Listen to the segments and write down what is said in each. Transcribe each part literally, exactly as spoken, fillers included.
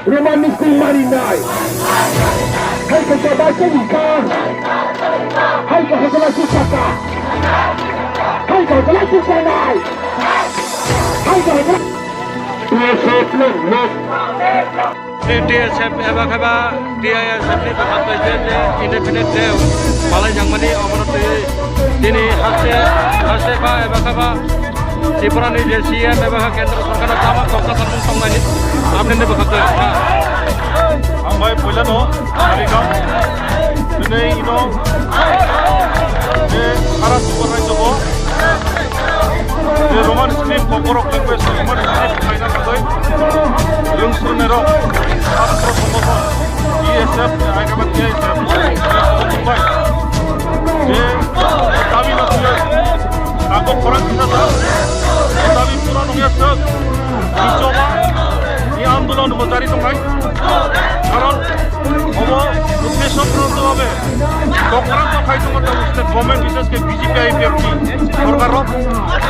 Roman ni school mari nai. Hai ka ka ba ka ni ka. Hai ka ka la su ka ka. Hai ka ka la su ka nai. Hai ka ka. T S F no no. T S F eba khe ba T I S F ni bwkhak bai je je indefinite day malai jangmani omono twi tini haste haste ba eba khe ba Tripura ni je C M eba khe kendra sorkar no tama tokta tangmung tongnai ni amni ni bwkhak bai. Ang bai puila no Marigaon. Bini ino je sara Tripura rajyo bo je Roman script, Kokborok language, Roman script khaina bagwi lungsrwnairok, chhatro songgothon, B S F, Hyderabad B S F, je dabi no twiwi, abo khorang kisa da, dabi pura nongya swk, Choba ni andolon bo jari tongnai, karon obo uddesho purunto bhabe Chokranto khai tongo tabuk state government, bishes khe B J P I P F T sorkar rok.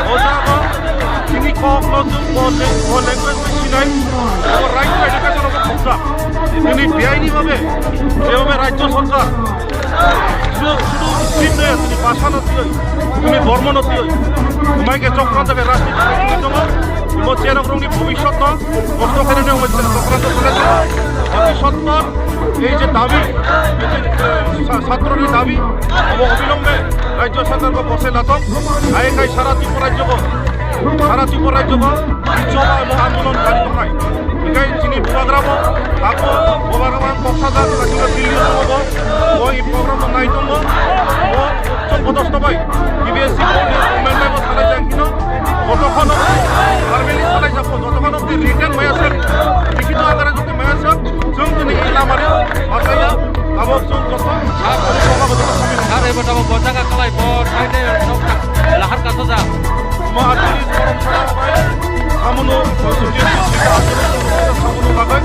O jaga chini kok no chwng bo le-, bo language bai sinai, bo right to education rok thokjak. Chini B I ni bhabe, je bhabe rajyo sorkar, sudu, sudu seat no ya, chini bhasha no twiwi, chini dhormo no twiwi, mai khe chokranto khe rajniti khai tongo. Bo cherok rokni bhobishyot no Kosto khainani wngwi chwng chokranto khainai. Oti sottor ei je dabi, ei je, eh, sa-, satroni dabi, abo obilombe rajyo sorkar bo bosai lathok. Hai khai sara Tripura rajyo bo, sara Tripura rajyo bo choba abo andolon jari tongnai. Hinkhe chini bubagra bo, ako bubagra bo ang kok sajak, kaisa Delhi tongo bo, bo ei program no nai tongo. Bo Chwng bodosto bai, B B S C board ni chairman bai bo salai jak hino, jotokhon no verbally salai jak, jotokhon no written maya swk, likhito akare jodi maya swk, chwng chini ei lama ri bakaya, abo chwng joto, joto kami. Sir, ebo tabuk bo jaga kwlai bo thaide nok lahar kaso jak. Ma aturi sorom sara bai, samuno, samuno bagai,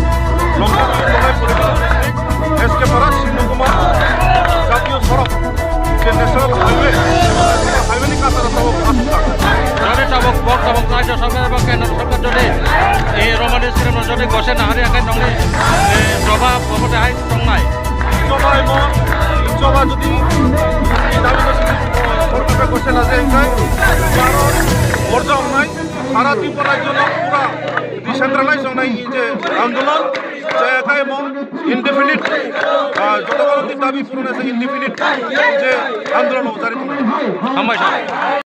longkha bai, longkha bai, S K Para, Singhu Kumar, jatiyo sorok, je national highway, highway ni kasa rok tabuk aswk tak. Jodi tabuk, bok tabuk, rajyo sorkar eba kendro sorkar jodi, eh, Romani script no jodi gose nahari akai nongni, eh, jobab, bobo de hai tongnai. Choba emo, choba jodi, dabi jodi, sorkar bai gose laje engkai, karon borja ongnai, sara Tripura rajyo no pura decentralize ongnai je andolon, je khaimo indefinite, ah, jotokhon ni dabi purun ase indefinite je andolon o jari tongo. Hambai sir.